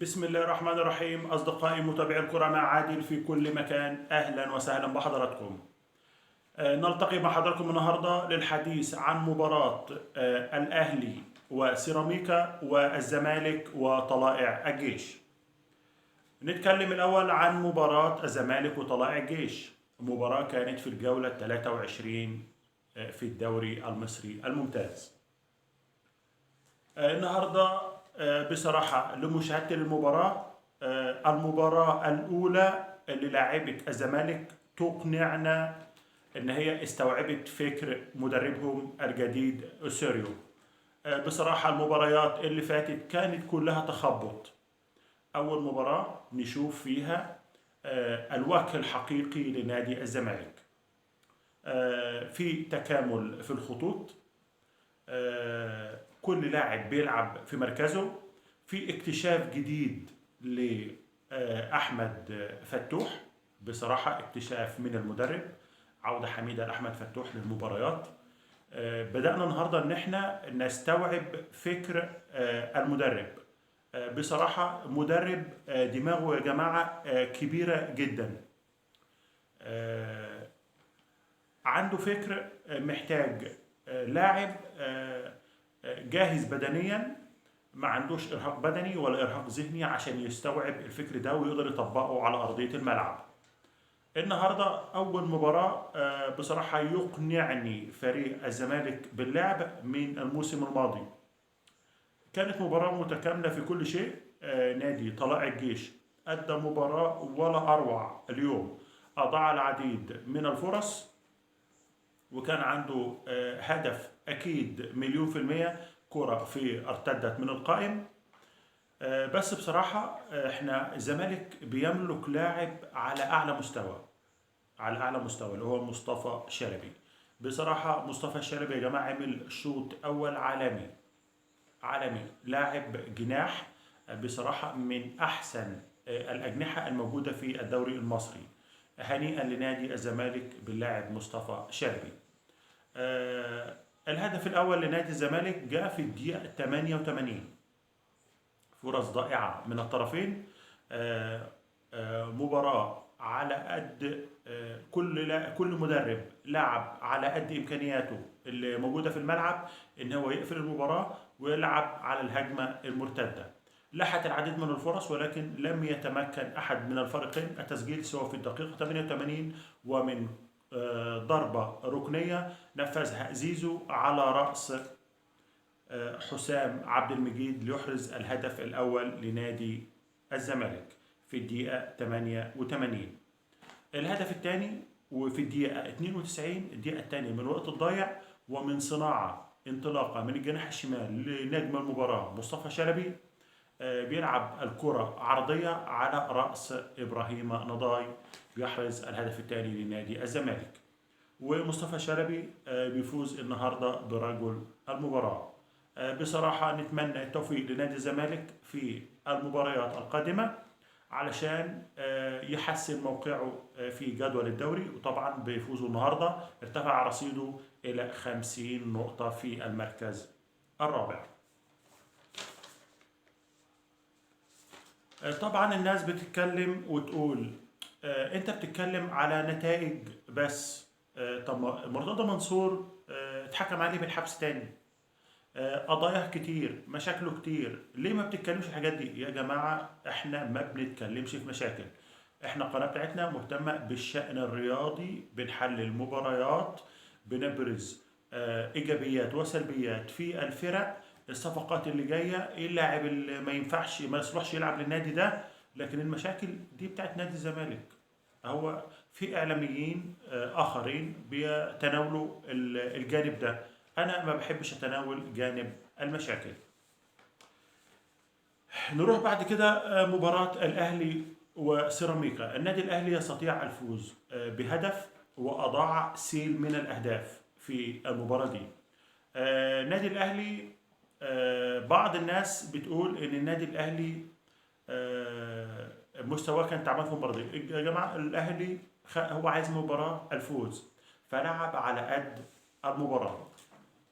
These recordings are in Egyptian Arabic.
بسم الله الرحمن الرحيم. أصدقائي متابعي الكرة مع عادل في كل مكان، أهلا وسهلا بحضراتكم. نلتقي مع حضراتكم النهاردة للحديث عن مباراة الأهلي وسيراميكا والزمالك وطلائع الجيش. نتكلم الأول عن مباراة الزمالك وطلائع الجيش. المباراة كانت في الجولة 23 في الدوري المصري الممتاز. النهارده بصراحة لمشاهدة المباراة، المباراة الأولى اللي لاعبة الزمالك تقنعنا إن هي استوعبت فكر مدربهم الجديد أوسوريو. بصراحة المباريات اللي فاتت كانت كلها تخبط. أول مباراة نشوف فيها الوجه الحقيقي لنادي الزمالك، في تكامل في الخطوط، كل لاعب بيلعب في مركزه، في اكتشاف جديد لأحمد فتوح. بصراحة اكتشاف من المدرب، عودة حميدة لأحمد فتوح للمباريات. بدأنا النهاردة إن احنا نستوعب فكر المدرب. بصراحة مدرب دماغه يا جماعة كبيرة جدا، عنده فكر، محتاج لاعب جاهز بدنيا، ما عندوش إرهاق بدني ولا إرهاق ذهني عشان يستوعب الفكر ده ويقدر يطبقه على أرضية الملعب. النهاردة أول مباراة بصراحة يقنعني فريق الزمالك باللعب من الموسم الماضي. كانت مباراة متكاملة في كل شيء. نادي طلائع الجيش أدى مباراة ولا أروع اليوم، أضاع العديد من الفرص وكان عنده هدف أكيد 1,000,000% كرة في ارتدت من القائم. بس بصراحة احنا الزمالك بيملك لاعب على أعلى مستوى، على أعلى مستوى اللي هو مصطفى شلبي. بصراحة مصطفى شلبي يا جماعة عمل شوط أول عالمي، عالمي، لاعب جناح بصراحة من أحسن الأجنحة الموجودة في الدوري المصري. هنيئا لنادي الزمالك باللاعب مصطفى شلبي. الهدف الأول لنادي الزمالك جاء في الدقيقة 88، فرص ضائعة من الطرفين. مباراة على قد كل مدرب لعب على قد إمكانياته اللي موجودة في الملعب، إن هو يقفل المباراة ويلعب على الهجمة المرتدة. لحت العديد من الفرص ولكن لم يتمكن أحد من الفريقين التسجيل سواء في الدقيقة 88 ومن ضربة ركنية نفذها زيزو على رأس حسام عبد المجيد ليحرز الهدف الأول لنادي الزمالك في الدقيقة 88. الهدف الثاني وفي الدقيقة 92، الدقيقة الثانية من الوقت الضايع، ومن صناعة انطلاقة من الجناح الشمال لنجم المباراة مصطفى شلبي، بيلعب الكرة عرضية على رأس إبراهيم نضاي، بيحرز الهدف الثاني لنادي الزمالك. ومصطفى شلبي بيفوز النهاردة برجل المباراة. بصراحة نتمنى التوفيق لنادي الزمالك في المباريات القادمة علشان يحسن موقعه في جدول الدوري، وطبعا بفوزه النهاردة ارتفع رصيده إلى 50 نقطة في المركز الرابع. طبعا الناس بتتكلم وتقول انت بتتكلم على نتائج بس، طب مرتضى منصور اتحكم عليه بالحبس تاني، قضاياه كتير، مشاكله كتير، ليه ما بتتكلمش في الحاجات دي؟ يا جماعة احنا ما بنتكلمش في مشاكل، احنا القناة بتاعتنا مهتمة بالشأن الرياضي، بنحلل المباريات، بنبرز ايجابيات وسلبيات في الفرق، الصفقات اللي جاية، ايه اللاعب اللي ما ينفعش ما يصلحش يلعب للنادي ده. لكن المشاكل دي بتاعت نادي الزمالك، هو في اعلاميين اخرين بيتناولوا الجانب ده، انا ما بحبش اتناول جانب المشاكل. نروح بعد كده مباراة الاهلي وسيراميكا. النادي الاهلي يستطيع الفوز بهدف واضاع سيل من الاهداف في المباراة دي. النادي الاهلي، بعض الناس بتقول ان النادي الاهلي مستواه كان تعبان في المباراة دي. يا جماعة الاهلي هو عايز مباراة الفوز، فلعب على قد المباراة.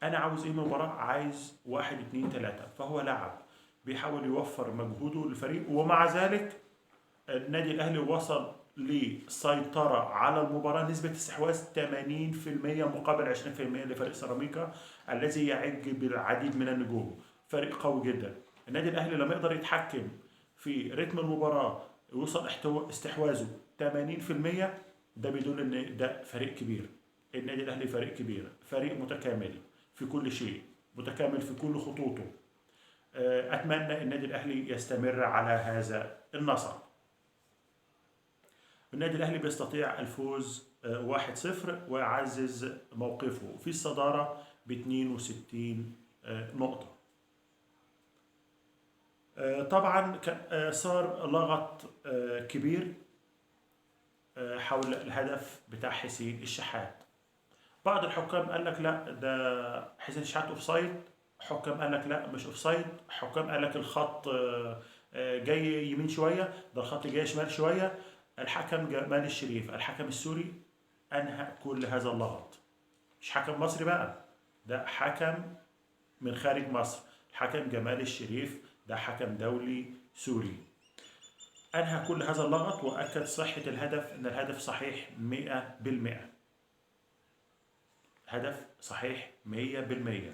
انا عاوز ايه من المباراة؟ عايز 1 2 3، فهو لعب. بيحاول يوفر مجهوده للفريق، ومع ذلك النادي الاهلي وصل لسيطرة على المباراة، نسبة استحواذ 80% مقابل 20% لفريق سيراميكا الذي يعج بالعديد من النجوم، فريق قوي جدا. النادي الاهلي لما يقدر يتحكم في رتم المباراة ويوصل استحواذه 80%، ده بيدل ان ده فريق كبير. النادي الاهلي فريق كبير، فريق متكامل في كل شيء، متكامل في كل خطوطه. اتمنى النادي الاهلي يستمر على هذا النسق. النادي الاهلي بيستطيع الفوز 1-0 ويعزز موقفه في الصدارة ب 62 نقطة. طبعا صار لغط كبير حول الهدف بتاع حسين الشحات. بعض الحكام قال لك لا ده حسين الشحات offside، حكام قال لك لا مش offside، حكام قال لك الخط جاي يمين شوية، ده الخط جاي شمال شوية. الحكم جمال الشريف الحكم السوري انهى كل هذا اللغط. مش حكم مصري بقى، ده حكم من خارج مصر، الحكم جمال الشريف ده حكم دولي سوري. انهى كل هذا اللغط واكد صحة الهدف، ان الهدف صحيح 100%. هدف صحيح 100%،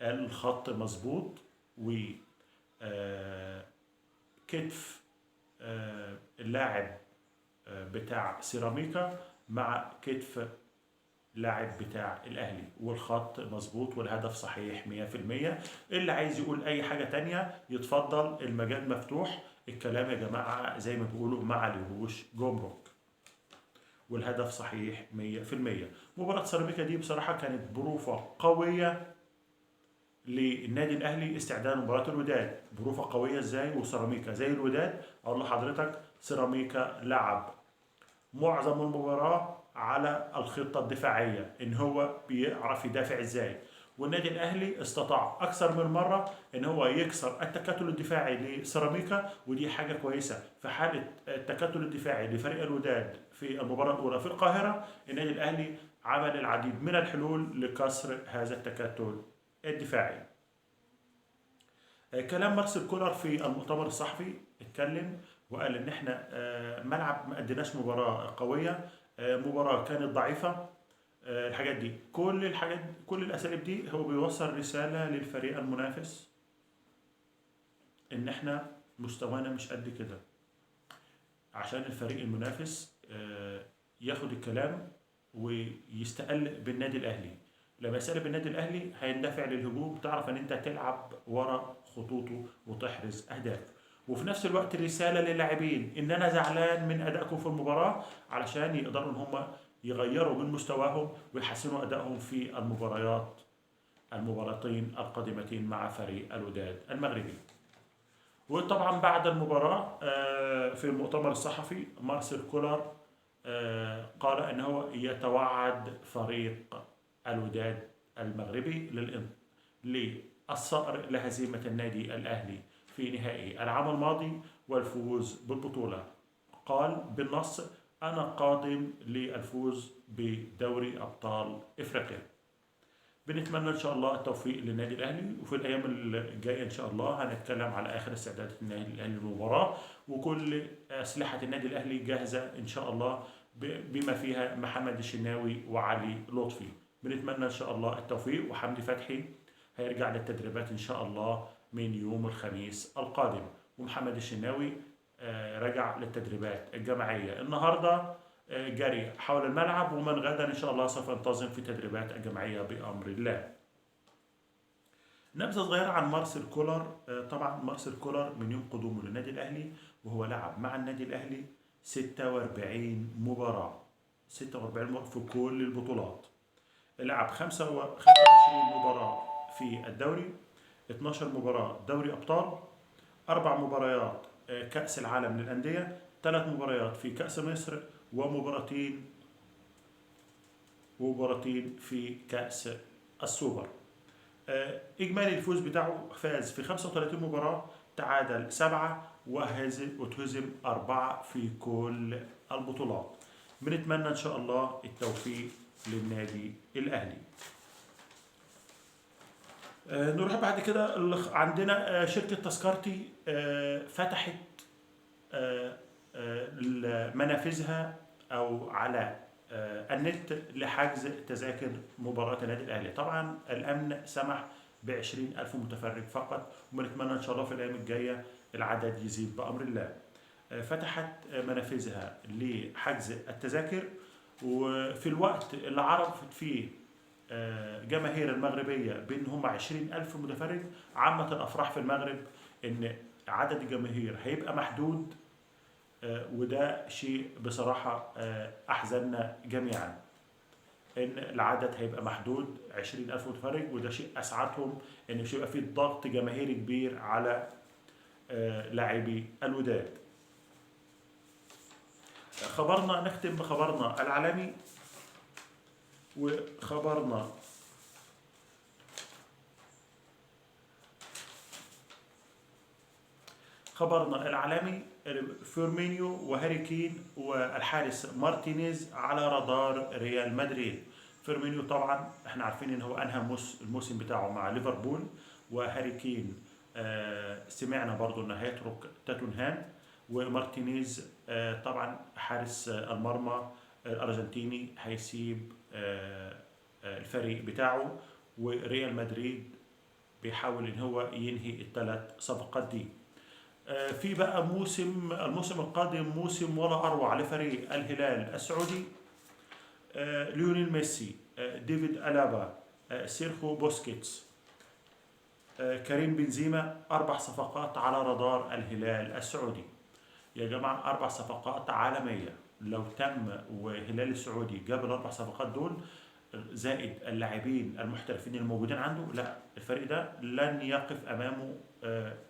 الخط مظبوط و كتف اللاعب بتاع سيراميكا مع كتف لاعب بتاع الاهلي، والخط مظبوط والهدف صحيح 100%. اللي عايز يقول اي حاجة تانية يتفضل، المجال مفتوح. الكلام يا جماعة زي ما بيقولوا ما عليهوش جمرك، والهدف صحيح 100%. مباراة سيراميكا دي بصراحة كانت بروفة قوية للنادي الاهلي استعداد مباراة الوداد. بروفة قوية ازاي وسيراميكا زي الوداد؟ اقول لحضرتك سيراميكا لعب معظم المباراة على الخطة الدفاعية، ان هو بيعرف يدافع ازاي، والنادي الاهلي استطاع اكثر من مرة ان هو يكسر التكتل الدفاعي لسيراميكا، ودي حاجة كويسة. في حالة التكتل الدفاعي لفريق الوداد في المباراة الاولى في القاهرة، النادي الاهلي عمل العديد من الحلول لكسر هذا التكتل الدفاعي. كلام مارسيل كولر في المؤتمر الصحفي، اتكلم وقال ان احنا ملعب ما اديناش مباراة قوية، مباراة كانت ضعيفة، الحاجات دي كل الحاجات كل الاساليب دي هو بيوصل رسالة للفريق المنافس ان احنا مستوانا مش قد كده، عشان الفريق المنافس ياخد الكلام ويستقل بالنادي الاهلي. لما يستقل بالنادي الاهلي هيندفع للهجوم، تعرف ان انت تلعب ورا خطوطه وتحرز اهداف. وفي نفس الوقت رسالة للاعبين ان انا زعلان من ادائكم في المباراة، علشان يقدروا ان هم يغيروا من مستواهم ويحسنوا ادائهم في المباراتين القادمتين مع فريق الوداد المغربي. وطبعا بعد المباراة في المؤتمر الصحفي مارسيل كولر قال ان هو يتوعد فريق الوداد المغربي للصقر لهزيمة النادي الأهلي في نهائي العام الماضي والفوز بالبطولة. قال بالنص: أنا قادم للفوز بدوري أبطال إفريقيا. بنتمنى إن شاء الله التوفيق للنادي الأهلي، وفي الأيام الجاية إن شاء الله هنتكلم على آخر استعدادات النادي الأهلي للمباراة، وكل أسلحة النادي الأهلي جاهزة إن شاء الله بما فيها محمد الشناوي وعلي لطفي. بنتمنى إن شاء الله التوفيق، وحمدي فتحي هيرجع للتدريبات إن شاء الله من يوم الخميس القادم، ومحمد الشناوي رجع للتدريبات الجماعية النهاردة، جري حول الملعب، ومن غدا إن شاء الله سوف ينتظم في تدريبات الجماعية بأمر الله. نبذة صغيرة عن مارسيل كولر. طبعا مارسيل كولر من يوم قدومه للنادي الأهلي وهو لعب مع النادي الأهلي 46 مباراة، 46 مباراة في كل البطولات. لعب 25 مباراة في الدوري، 12 مباراة دوري أبطال، 4 مباريات كأس العالم للأندية، 3 مباريات في كأس مصر، ومباراتين في كأس السوبر. إجمالي الفوز بتاعه، فاز في 35 مباراة، تعادل 7 وتهزم 4 في كل البطولات. بنتمنى إن شاء الله التوفيق للنادي الأهلي. نروح بعد كده عندنا شركة تذكرتي فتحت منافذها أو على النت لحجز تذاكر مباراة النادي الأهلي. طبعا الأمن سمح ب20,000 متفرج فقط، وبنتمنى إن شاء الله في الأيام الجاية العدد يزيد بأمر الله. فتحت منافذها لحجز التذاكر، وفي الوقت اللي عرفت فيه جماهير المغربية بأن هم 20,000 متفرج، عامة الأفراح في المغرب إن عدد الجماهير هيبقى محدود، وده شيء بصراحة أحزننا جميعا، إن العدد هيبقى محدود 20,000 متفرج، وده شيء أسعدهم إن مش هيبقى فيه ضغط جماهيري كبير على لاعبي الوداد. خبرنا نختم بخبرنا العالمي، وخبرنا العالمي فيرمينيو وهاري كين والحارس مارتينيز على رادار ريال مدريد. فيرمينيو طبعا احنا عارفين ان هو انهى الموسم بتاعه مع ليفربول، وهاري كين سمعنا برضو انه هيترك توتنهام، ومارتينيز طبعا حارس المرمى الارجنتيني هيسيب الفريق بتاعه، وريال مدريد بيحاول ان هو ينهي الثلاث صفقات دي. في بقى الموسم القادم موسم ولا اروع لفريق الهلال السعودي. ليونيل ميسي، ديفيد ألابا، سيرخو بوسكيتس، كريم بنزيما، 4 صفقات على رادار الهلال السعودي. يا جماعة 4 صفقات عالمية، لو تم وهلال السعودي جاب ال4 صفقات دول زائد اللاعبين المحترفين الموجودين عنده، لا الفريق ده لن يقف أمامه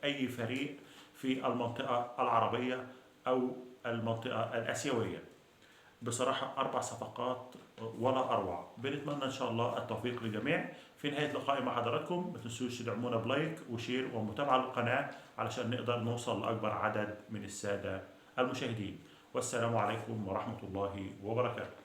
أي فريق في المنطقة العربية أو المنطقة الآسيوية. بصراحة 4 صفقات ولا أروع. بنتمنى إن شاء الله التوفيق للجميع. في نهاية لقائي مع حضراتكم ما تنسوش تدعمونا ب like و share ومتابعة للقناة علشان نقدر نوصل لأكبر عدد من السادة المشاهدين. والسلام عليكم ورحمة الله وبركاته.